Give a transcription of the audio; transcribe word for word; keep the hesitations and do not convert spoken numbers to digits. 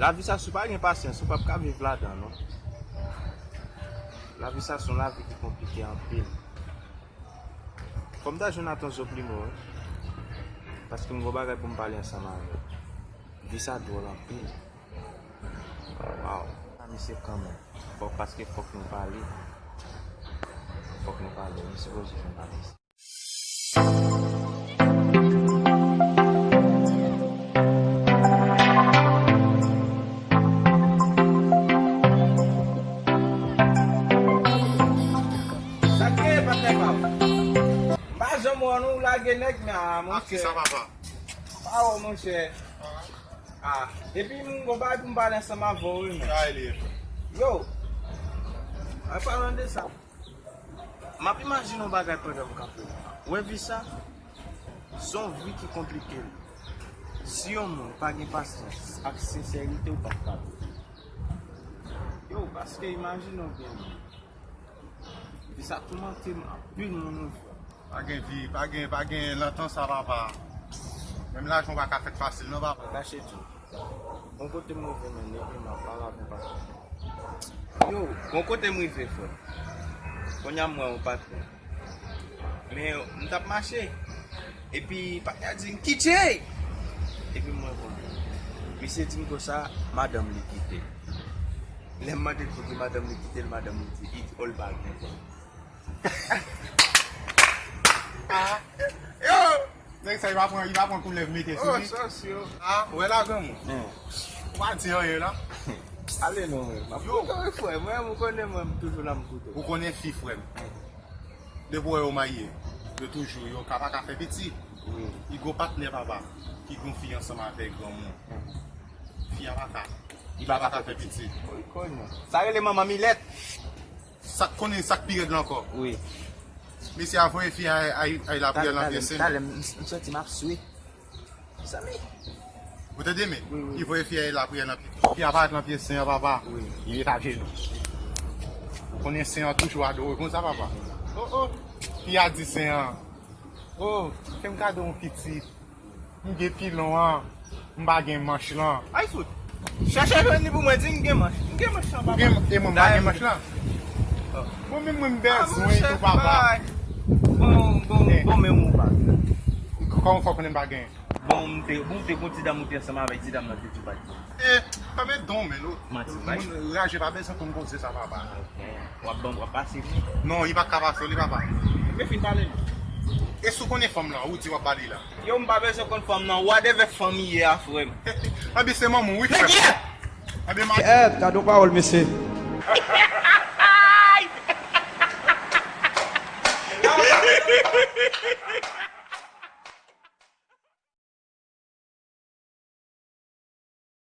Lavi sa, si w pa gen pasyans, ou p ap ka viv ladan, non. Lavi sa se yon lavi ki konplike anpil. Fò m ta jwenn Atanzyo pi lwen, paske m gen bagay pou m pale ansanm avè l. Vi sa dwòl anpil. Waw. A, misye kanmenm. Fòk, paske fòk nou pale. Fòk nou pale. Nou sipoze jwenn pale. Sa k genyen, patnè pa m? M pa janm wè w non, ou lage nèg men, a, monchè. Ak kisa, papa? Pa wè w, monchè. Ah, epi m gon bagay pou m pale ansanm avè w, wi, men. Sa e li ye, frè. Yo, an palan de sa, m ap imajine yon bagay pandan m kanpe la. Ou wè vi sa? Se yon vi ki konplike. Si yon moun pa gen pasyans ak sensète, ou p ap ka viv. Yo, paske imajine w byen, men. Vi sa toumante m anpil, mon frè. Pa gen vi, pa gen, pa gen lantan sa, papa. Menm lajan pa ka fèt fasil, non, papa. Kache tou. Bon kote m rive, men, epi m ap pale avè papa. Yo, bon kote m rive, frè. Kounye a m wè yon patnè. Men, m t ap mache. Epi, patnè a di m, "Kite!" Epi, mwen konn. Misye di m konsa, madanm li kite l. Lè m mande l poutji madanm li kite l, madanm li di, "It all bag." Ah, yo! Nèg sa, li pa pran, li pa pran koulèv mete sou li. Oh, sòs yo. Ah, wè la, granmoun. Hmm. Ou pa di anyen la. Ale non, men. M ap koute w, frè. Mwen, ou konnen mwen, m toujou la, m koute w. Ou konnen fi, frè m. Hmm. Depi w wè yo marye, yo toujou, yo ka pa ka fè pitit. Wi. Li gon patnè, papa, ki gon fi ansanm avèk granmoun. Hmm. Fi a pa ka. Li pa ka fè pitit. Wi, konnen. Sa rele manman milèt. Sa k konnen, sa k pi rèd la ankò. Wi. Mesye a voye fi a al, al, al lapriyè nan pye sen. Talè, talè, m, m santi m ap swe. Mezanmi. Ou tande, men? Wi, wi. Li voye fi a al lapriyè nan pye. Fi a parèt nan pye sen an, papa. Wi. Li met ajenou. Ou konnen sen an toujou adore konsa, papa. Oh, oh. Fi a di sen an, "Oh, fè m kado yon pitit." M gen pilon an, m pa gen manch lan. Ay fout. Chèche jwenn li pou mwen, di m gen manch. M gen manch lan, papa. Ou gen, e mwen m pa gen manch lan. Oh. Bon, men mwen m bezwen tou, papa. Bon, bon, bon, men ou pa. Kòman w fè w konnen m pa gen? Bon, m te, bon, m te gon ti dam ou te ansanm avèk ti dam nan te di w pa t gen. Eh, pa met don, men, non. Manti, bay. Moun raje pa bezwen konn koze sa, papa. Ok. W ap ban, w ap pase li? Non, li pa ka pase w li, papa. Men fin pale li. E si w konnen fanm lan, ou di w ap ba li la? Yo, m pa bezwen konn fanm nan. Whatever fanm li ye a, frè m. Anben, se manman w, wi, frè m. Nèg yèt! Anben, ma- Eh, gade yon pawòl, mesye.